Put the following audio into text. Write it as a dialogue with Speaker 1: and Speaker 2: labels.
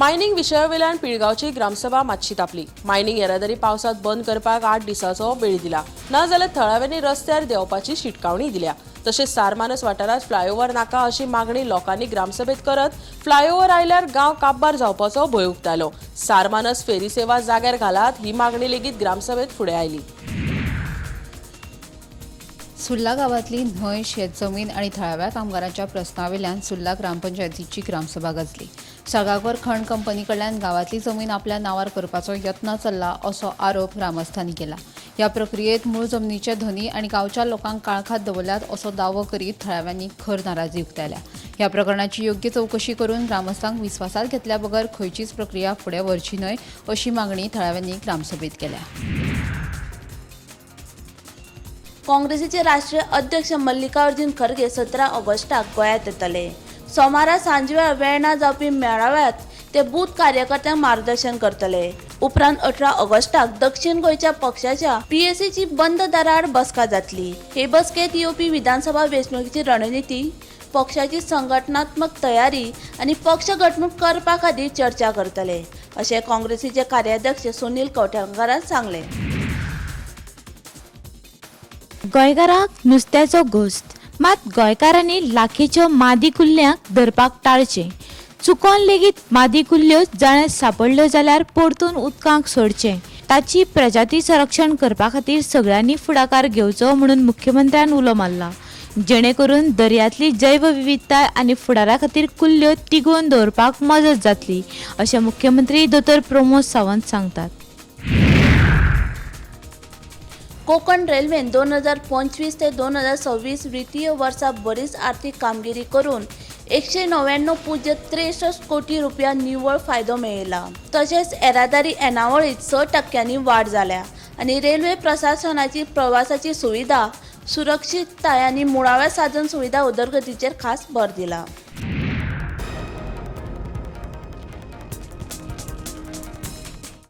Speaker 1: Mining विशयावेल्यान पिळगांवची gram sabha मातशी तापली. Mining येरादारी पावसांत बंद करपाक 8 दिसांचो वेळ दिला, नाजाल्यार थळाव्यांनी रस्त्यार देंवपाची शिटकावणी दिल्या. तशेंच सारमानस वाठारांत फ्लायओव्हर नाका अशी मागणी लोकांनी ग्रामसभेत करत फ्लायओव्हर आयल्यार गांव काबार जावपाचो भंय उक्तायलो. सारमानस फेरी सेवा जाग्यार घालात ही मागणी लेगीत ग्रामसभेत फुडें आयली.
Speaker 2: सुर्ला गांवांतली न्हंय, शेत जमीन आनी थळाव्या कामगारांच्या प्रस्नावेल्यान सुर्ला ग्रामपंचायतीची ग्रामसभा गाजली. साळगांवकर खण कंपनी कडल्यान गांवांतली जमीन आपल्या नांवार करपाचो यत्न चल्ला असो आरोप ग्रामस्थांनी केला. ह्या प्रक्रियेत मूळ जमनीचे धनी आनी गांवच्या लोकांक काळखात दवरल्यात असो दावो करीत थळाव्यांनी खर नाराजी उक्तायल्या. ह्या प्रकरणाची योग्य चवकशी करून ग्रामस्थांक विस्वासात घेतल्या बगर खंयचीच प्रक्रिया फुडें व्हरची न्हय अशी मागणी थळाव्यांनी ग्रामसभेत केल्या.
Speaker 3: काँग्रेसीचे राष्ट्रीय अध्यक्ष मल्लिकार्जुन खरगे 17 ऑगस्टाक गोंयांत येतले. सोमारा सांजवेळा वेर्णा जावपी मेळाव्यात ते बूथ कार्यकर्त्यांक मार्गदर्शन करतले. उपरांत 18 ऑगस्टाक दक्षिण गोंयच्या पक्षाच्या पीएसीची बंद दाराआड बसका जातली. हे बसकेत येवपी विधानसभा वेंचणुकेची रणनिती, पक्षाची संघटनात्मक तयारी आनी पक्ष घटमूट करपा खातीर चर्चा करतले अशें काँग्रेसीचे कार्याध्यक्ष सुनील कवठणकारान सांगलें.
Speaker 4: गोंयकारांक नुस्त्याचो घोस्त, मात गोंयकारांनी लाखेच्यो मादी कुल्ल्यांक धरपाक टाळचें. चुकोन लेगीत मादी कुल्ल्यो जाळ्यांत सांपडल्यो जाल्यार परतून उदकांत सोडचें. ताची प्रजाती संरक्षण करपा खातीर सगळ्यांनी फुडाकार घेवचो म्हणून मुख्यमंत्र्यान उलो मारला, जेणे करून दर्यांतली जैवविविधताय आनी फुडारा खातीर कुल्ल्यो तिगोवन दवरपाक मजत जातली अशें मुख्यमंत्री दोतोर प्रमोद सावंत सांगतात.
Speaker 3: कोकण रेल्वेन 2025 ते 2026 वित्तीय वर्सा बरीच आर्थीक कामगिरी करून 199.63 कोटी रुपया निव्वळ फायदो मेळयला. तशेंच येरादारी येणावळींत 6% वाड जाल्या आनी रेल्वे प्रशासनाची प्रवासाची सुविधा, सुरक्षितताय आनी मुळाव्या साधन सुविधा उदरगतीचेर खास भर दिला.